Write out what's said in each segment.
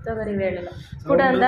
ತೊಗರಿ ಬೇಳೆ ಕುಡ ಅಂದ.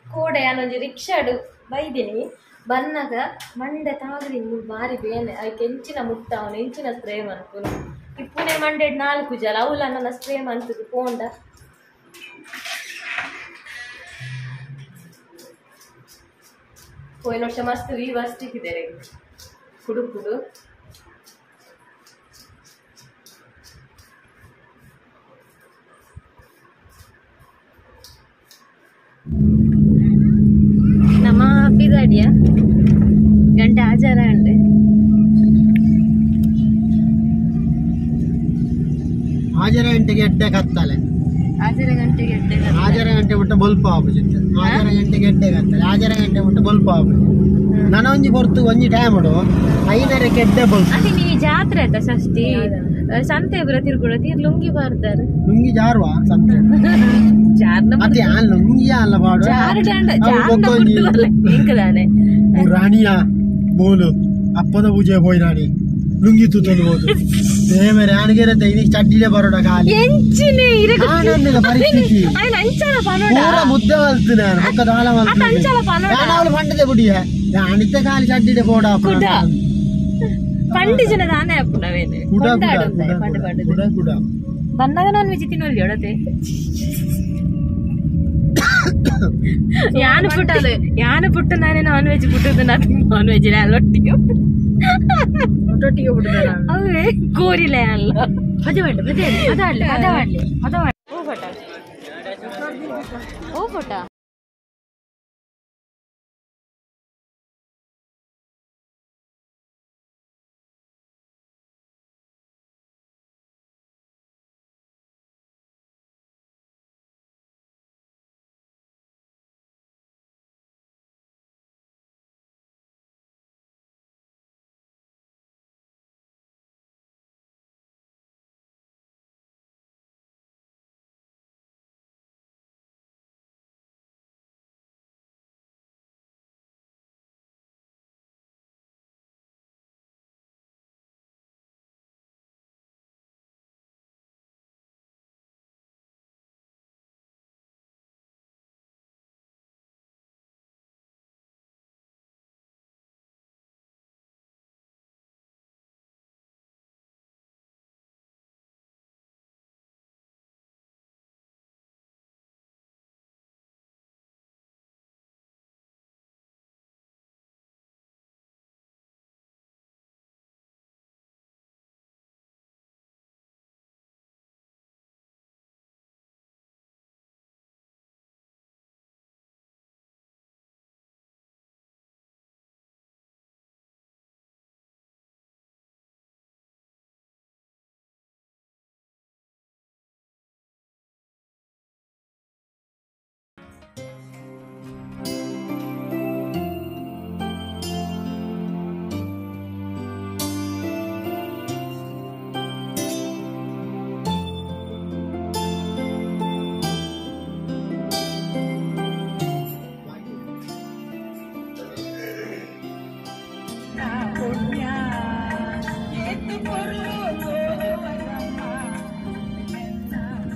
ಕೋಡೆ ಯಾನೊಂಜಿ ರಿಕ್ಷಾಡು ಬೈದಿನಿ ಬನ್ನಗ ಮಂಡೆ ತಾಗ್ರಿ ಬಾರಿ ಬೇನೆ ಐಕ್ ಎಂಚಿನ ಮುಟ್ಟಾವನು ಎಂಚಿನ ಸ್ಪ್ರೇ ಮನ್ಪುನು ಇಪ್ಪುನೆ ಮಂಡೆಡ್ ನಾಲ್ಕು ಜಲ ಅವುಲ ನನ್ನ ಸ್ಪ್ರೇ ಮನ್ತದು ಪೋಂಡ ಪೋಯಿನ ವರ್ಷ ಮಸ್ತ್ ವೀವಸ್ಟಿಕ್ಕಿದೆ ಕುಡುಕುಡು. ನಮ್ಮ ಪಿದಾಡಿಯ ಗಂಟೆ ಆಚಾರ ಉಂಡು. ಆಜರ ಗಂಟೆಗೆ ಎಡ್ಡೆ ಕತ್ತಲೆ. ಆಜರ ಗಂಟೆಗೆ ಎಡ್ಡೆ. ಆಜರ ಗಂಟೆ ಮುಟ್ಟ ಬೊಲ್ಪ ಆಪುಜಿತ್ತು. ಆಜರ ಗಂಟೆಗೆ ಎಡ್ಡೆ ಕತ್ತಲೆ, ಆಜರ ಗಂಟೆ ಮುಟ್ಟ ಬೊಲ್ಪ ಆಪುಜಿ. ನನ ಒಂಜಿ ಪೊರ್ತು ಒಂಜಿ ಟೈಮ್ ಉಡು ಐನರಕ್ಕೆ ಎಡ್ಡೆ ಬೊಲ್ಪ. ಅದೇ ನೀ ಜಾತ್ರೆ ಆಯ್ತಾ ಷಷ್ಠಿ ಸಂತೆ ಪೂರ ತಿರ್ಗುಡ ತೀರ್ ಲುಂಗಿ ಬಾರ್ದಾರ. ಲುಂಗಿ ಜಾರುವ ಸಂತೆ ಜಾರ್ನ ಅದೇ ಅಲ್ಲ ಲುಂಗಿ ಅಲ್ಲ ಬಾಡು ರಾಣಿಯ ಬೋಲು ಅಪ್ಪದ ಪೂಜೆ ಪೋಯಿ ರಾಣಿ ಲುಂಗಿ ತೂತೊಂದು ಹೋದು ದೇವರೇ ಆನಿಗೆ ಇನಿ ಚಡ್ಡಿಲೆ ಬರೋಡ ಖಾಲಿ ಎಂಚಿನೆ ಆನಂದದ ಪರಿಸ್ಥಿತಿ ಆಯ್ನ ಅಂಚಲ ಪನೋಡ ಪೂರ ಮುದ್ದೆ ಮಲ್ತು ನಾನು ಬೊಕ್ಕ ದಾಲ ಮಲ್ತು ಅಂಚಲ ಪನೋಡ ನಾನು ಅವಳು ಪಂಡದೆ ಬುಡಿಯ ಅನಿತ ಖಾಲಿ ಚಡ್ಡಿಡೆ ಪೋಡ ಕುಡ ಪಂಡಿ ಜನ ದಾನೆ ಅಪ್ಪುನವೇನೆ ಕುಡ ಕೊಂಡಾಡುಂದಾಯ ಪಂಡ ಪಂಡ ಕುಡ ಕುಡ ಬನ್ನಗ ನಾನ್ ವೆಜ್ ತಿನ್ನೊಲ್ಲಿ ಒಡತೆ ಯಾನು ಪುಟ್ಟದು ಯಾನು ಪುಟ್ಟು ನಾನೇ ನಾನ್ ವೆಜ್ ಪುಟ್ಟದು ನಾನ್ ವೆಜ್ ಒಟ್ಟಿಗೆ ಒಟ್ಟೊಟ್ಟಿಗೆ ಬಿಡುದಲ್ಲ. ಅವೇ ಕೋರಿಲೆ ಅಲ್ಲ. ಪದ ಓ ಫೋಟೋ ಓ ಫೋಟೋ.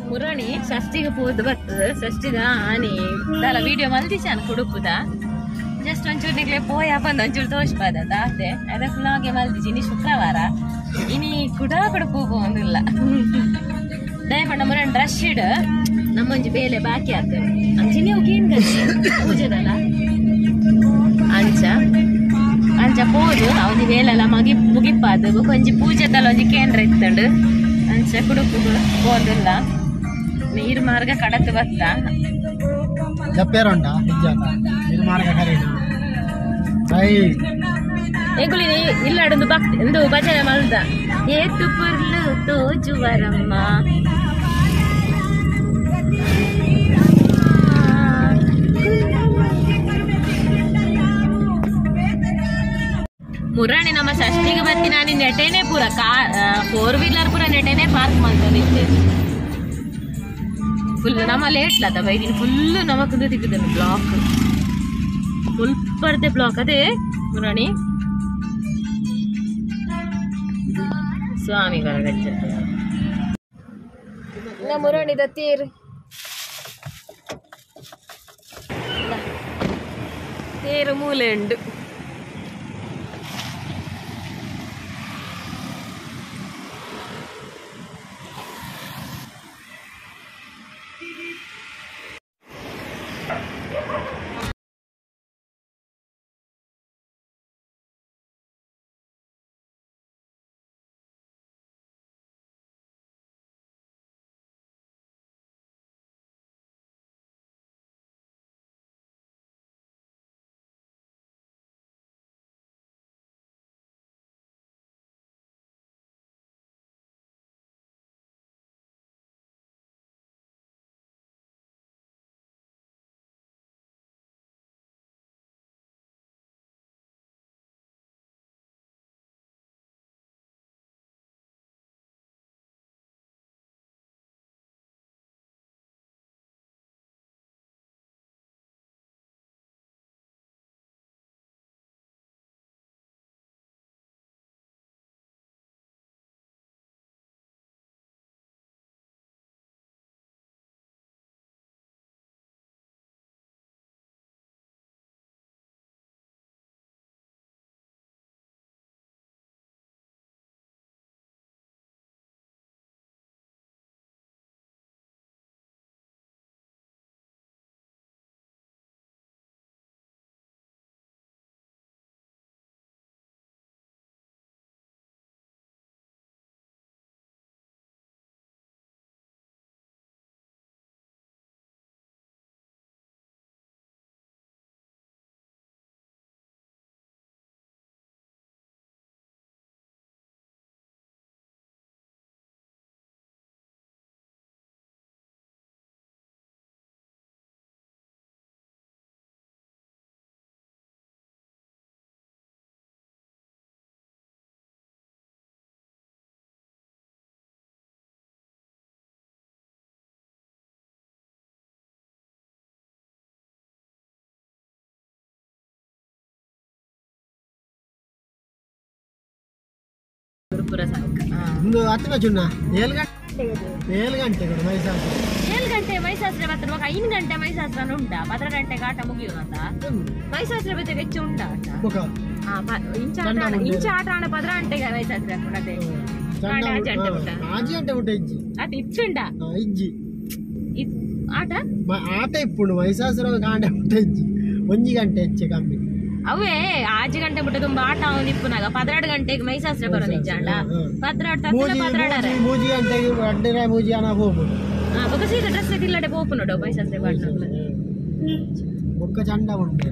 ಮುರಣಿ ಷಷ್ಠಿಗೆ ಪೋದು ಬರ್ತದೆ. ಷಷ್ಠಿದ ಆನಿ ದಾಲ ವಿಡಿಯೋ ಮಲ್ದಿಚಾನ್ ಕುಡುಪುದ ಜಸ್ಟ್ ಒಂಚೂರು ನಿಗ್ಲೆ ಪೋಯ ಬಂದು ಒಂಚೂರು ದೋಷ ಬಾದ ಆತೆ ಅದಕ್ಕೆ ನಾಗೆ ಮಲ್ದಿಜಿ. ಇನಿ ಶುಕ್ರವಾರ ಇನಿ ಕುಡ ಕುಡುಪು ಒಂದಿಲ್ಲ ದಯಪಂಡ ಮುರಣಿ ರಶ್ ಇಡು ನಮ್ಮೊಂಜಿ ಬೇಲೆ ಬಾಕಿ ಆಗ್ತದೆ. ಅಂಚಿ ನೀವು ಕೇನ್ ಪೂಜೆದಲ್ಲ ಅಂಚ ಅಂಚ ಪೋದು ಅವನಿ ಬೇಲೆಲ್ಲ ಮಗಿ ಮುಗಿಪಾದು ಒಂಜಿ ಪೂಜೆದಲ್ಲ ಒಂಜಿ ಕೇಂದ್ರ ಇತ್ತಂಡು ಅಂಚ ಕುಡುಪು ಪೋದಿಲ್ಲ. ನೀರು ಮಾರ್ಗ ಕಡತು ಬತ್ತ ಜಪ್ಪೇರುಂಡ ನೀರು ಮಾರ್ಗ ಕರೀನ ಎಂಕುಲಿ ಇಲ್ಲಾಡೊಂದು ಭಕ್ತಿ ಒಂದು ಭಜನೆ ಮಲ್ದ ಏತು ಪುರ್ಲು ತೋಜುವರಮ್ಮ ಮುರಾಣಿ ನಮ್ಮ ಷಷ್ಠಿಗೆ ಬತ್ತಿ ನಾನು ನೆಟೇನೆ ಪೂರ ಫೋರ್ ವೀಲರ್ ಪೂರ ನೆಟೇನೆ ಪಾರ್ಕ್ ಮಾಡ್ಕೊಂಡಿದ್ದೆ. ಫುಲ್ ನಮ್ಮ ಲೇಟ್ ಲಾತ ಬೈದಿನ ಫುಲ್ ನಮಕ್ ತಿಕ್ಕಿದ್ದೇನೆ ಬ್ಲಾಕ್ ಫುಲ್ ಬರ್ದೆ ಬ್ಲಾಕ್ ಅದೇ ಮುರಾಣಿ ಸ್ವಾಮಿ ಗಜ್ಜ ಮುರಾಣಿದ ತೇರು ತೇರು ಮೂಲೆ ಉಂಡು. ಪೂರ ಸಾಕು. ಒಂದು ಹತ್ತು ಚುಣ್ಣ 7 ಗಂಟೆ 7 ಗಂಟೆ ಕೂಡ ಮೈಸಾಸ್ತ್ರ 7 ಗಂಟೆ ಮೈಸಾಸ್ತ್ರ ಬರ್ತಾರೆ. 5 ಗಂಟೆ ಮೈಸಾಸ್ತ್ರ ಉಂಟಾ? 10 ಗಂಟೆಗೆ ಆಟ ಮುಗಿಯುವಂತ ಮೈಸಾಸ್ತ್ರ ಬತ್ತೆ ಹೆಚ್ಚು ಉಂಟಾ ಆಟ? ಇಂಚ ಆಟ ಆಡ 10 ಗಂಟೆಗೆ ಮೈಸಾಸ್ತ್ರ ಅದೇ ಅದು ಇಚ್ಚುಂಡ ಇಜ್ಜಿ ಆಟ ಆಟ ಇಪ್ಪುಂಡು ಮೈಸಾಸ್ತ್ರ ಕಾಂಡ ಇಜ್ಜಿ 1 ಗಂಟೆ ಹೆಚ್ಚು ಕಮ್ಮಿ ಅವೇ 5 ಗಂಟೆ ಬಿಟ್ಟು ತುಂಬಾ ಆಟ ಅವನು ಇಪ್ಪುನಾಗ 12 ಗಂಟೆಗೆ ಮೈಸಾಸ್ತ್ರ ಬರೋ ನಿಜಾಂಡ 12 12 3 ಗಂಟೆಗೆ ಅಡ್ಡಿರ ಮೂಜಿ ಅನ ಹೋಗು ಬೊಕ ಸೀದ ಡ್ರೆಸ್ ಇಲ್ಲಡೆ ಪೋಪು ನೋಡು ಮೈಸಾಸ್ತ್ರ ಬಾಟ್ಲ ಬೊಕ್ಕ ಚಂಡ ಉಂಟು.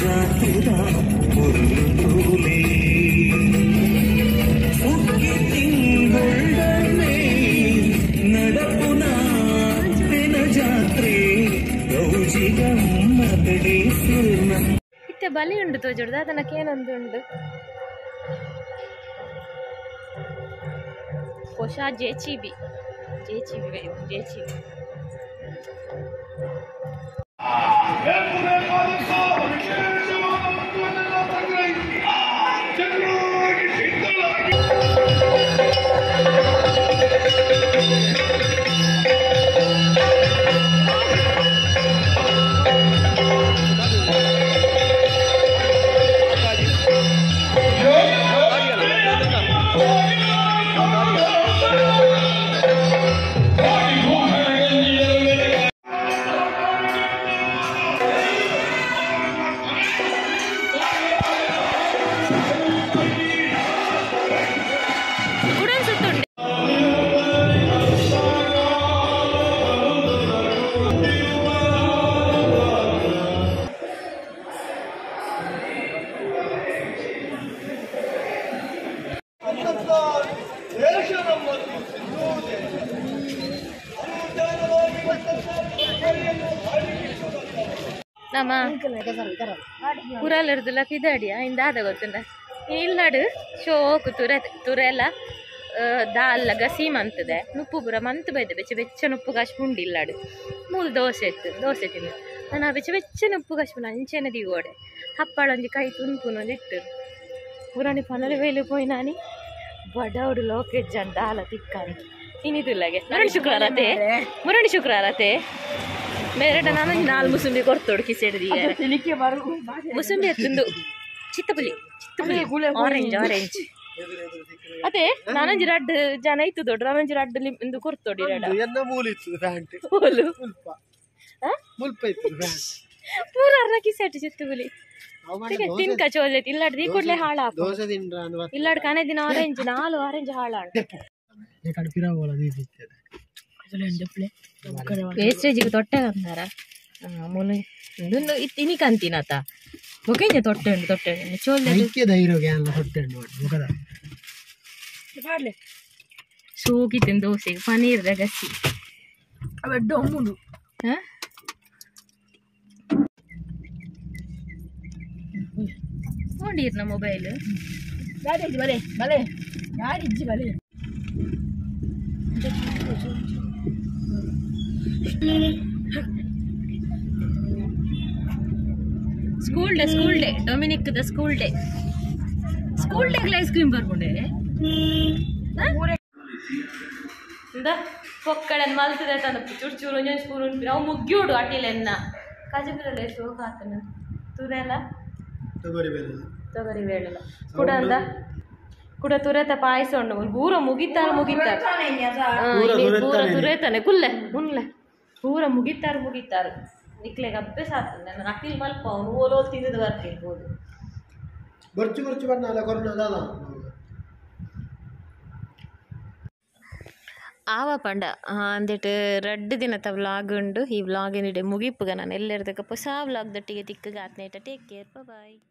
ಜಾತಿದ ಇತ್ತೆ ಬಲಿ ಉಂಡು ತೋಜುಡು ದಾದನಕ್ಕೆ ಏನೊಂದು ಉಂಡು ಹೊಸ ಜೆಚಿಬಿ ಜೆಚಿಬಿ ಜೆಚಿಬಿ ನಮ್ಮ ಪುರಾಲರ್ದುಲ ಪಿದಾಡಿಯ ಇಂದಾದ ಗೊತ್ತುಂಡ ಇಲ್ಲಾಡು ಶೋಕು ತುರೆ ತುರೆಲ್ಲ ದಾಲ್ಲ ಗಸಿ ಮಂತದೆ ನುಪ್ಪು ಪೂರ ಮಂತು ಬೈದೆ ಬೆಚ್ಚ ಬೆಚ್ಚ ನುಪ್ಪು ಕಾಶ್ ಉಂಡು ಇಲ್ಲಾಡು ಮೂಲು ದೋಸೆ ಇತ್ತು ದೋಸೆ ತಿನ್ನು ನಾನು ಬೆಚ್ಚ ಬೆಚ್ಚ ನುಪ್ಪು ಕಾಶ್ ಅಂಚೆನ ದಿಗೋಡೆ ಹಪ್ಪಾಳೊಂಜಿ ಕೈ ತುನ್ಪುನೊಂದು ಇತ್ತು ಪುರಾಣಿ ಪನಲೆ ವೇಲು ಪೋಯಿ ನಾನಿ ಬಡವಡು ಲೋಕೆಜ್ಜನ್ ದಾಲ ತಿಕ್ಕಂದು ಇನಿದುಲ್ಲಗೆ ಮುರಣಿ ಶುಕ್ರವಾರ ಅತೆ ಮುರಣಿ ಶುಕ್ರವಾರ ಅತೆ ಮೇರಟ ನಾನು ನಾಲ್ ಮುಸುಂಬಿ ಕೊಡ್ತೋಡು ಕಿಸೆಡ್ದು ಮುಸುಂಬಿ ಎತ್ತುಂದು ಚಿತ್ತಪುಲಿ ಚಿತ್ತಪುಲಿ ಆರೆಂಜ್ ಆರೆಂಜ್ ಅದೇ ನಾನೊಂಜಿ ರಡ್ಡ್ ಜನ ಇತ್ತು ದೊಡ್ಡ ನಾನೊಂಜಿ ರಡ್ಡ್ ಇಂದು ಕೊರ್ತೋಡಿ ಪೂರ ಅರ್ನ ಕಿಸೆಟ್ ಚಿತ್ತಪುಲಿ ತಿನ್ಕ ಚೋಲೆ ಇಲ್ಲಾಡ್ದು ಈ ಕೂಡಲೇ ಹಾಳಾಪ ಇಲ್ಲಾಡ್ ಕನೆ ದಿನ ಆರೆಂಜ್ ನಾಲು ಆರೆಂಜ್ ಹಾಳಾಡ ವೇಸ್ಟೇಜಿಗೆ ತೊಟ್ಟೆ ಅಂದಾರ ಮೂಲು ಇನಿಕಂತಿನತ ಬೊಕೆಂಜ ತೊಟ್ಟೆ ಉಂಡು ತೊಟ್ಟೆ ಉಂಡು ಚೋಲೆ ಸೋಗಿತ್ತಿನ ದೋಸೆ ಪನೀರ್ ಗಸಿ ನೋಡಿರ್ನ ಮೊಬೈಲ್ ಬಲೆ ಬಲೆ ಯಾರಿಜ್ಜಿ ಬಲೆ school day Dominic the school day school day ice cream ಬರ್ಕೊಂಡೆ ಪೊಕ್ಕಳನ್ ಮಲ್ತದೆ ತನ್ನ ಚೂರು ಚೂರು ಒಂಜೊಂದು ಸ್ಪೂನ್ ಉಂಟು ಅವು ಮುಗ್ಗಿಯೋಡು ಅಟಿಲೆನ್ನ ಕಾಜಿಬಿರಲ್ಲ ಶೋಕ ಆತನ ತುರೆಲ್ಲ ತೊಗರಿ ಬೇಳೆಲ್ಲ ಕುಡ ಅಂದ ಕುಡ ತುರೆತ ಪಾಯಸ ಉಂಡು ಪೂರ ಮುಗಿತಾರ ಮುಗಿತಾರ ಪೂರ ತುರೇತಾನೆ ಕುಲ್ಲೆ ಉನ್ಲೆ ಪೂರ ಮುಗಿತಾರ ಮುಗಿತಾರ ನಿಕ್ಲೆಗೆ ಅಭ್ಯಾಸ ಆಗ್ತದೆ ನಾನು ಅಟಿಲ್ ಮಲ್ಪ ಅವನು ಓಲೋ ತಿಂದು ಬರ್ತಿರ್ಬೋದು ಬರ್ಚು ಬರ್ಚು ಬಣ್ಣ ಕೊರೋನಾ ಆವ ಪಂಡ ಅಂದಿಟ್ಟು ರಡ್ಡು ದಿನದ ವ್ಲಾಗ್ ಉಂಡು ಈ ವ್ಲಾಗ್ ಏನಿಡೆ ಮುಗಿಪುಗ ನಾನು ಎಲ್ಲೆರ್ದಕ್ಕ ಹೊಸ ವ್ಲಾಗ್ ದೊಟ್ಟಿಗೆ ತಿಕ್ಕಗ ಆತ್ನೇಟ. Take care, bye.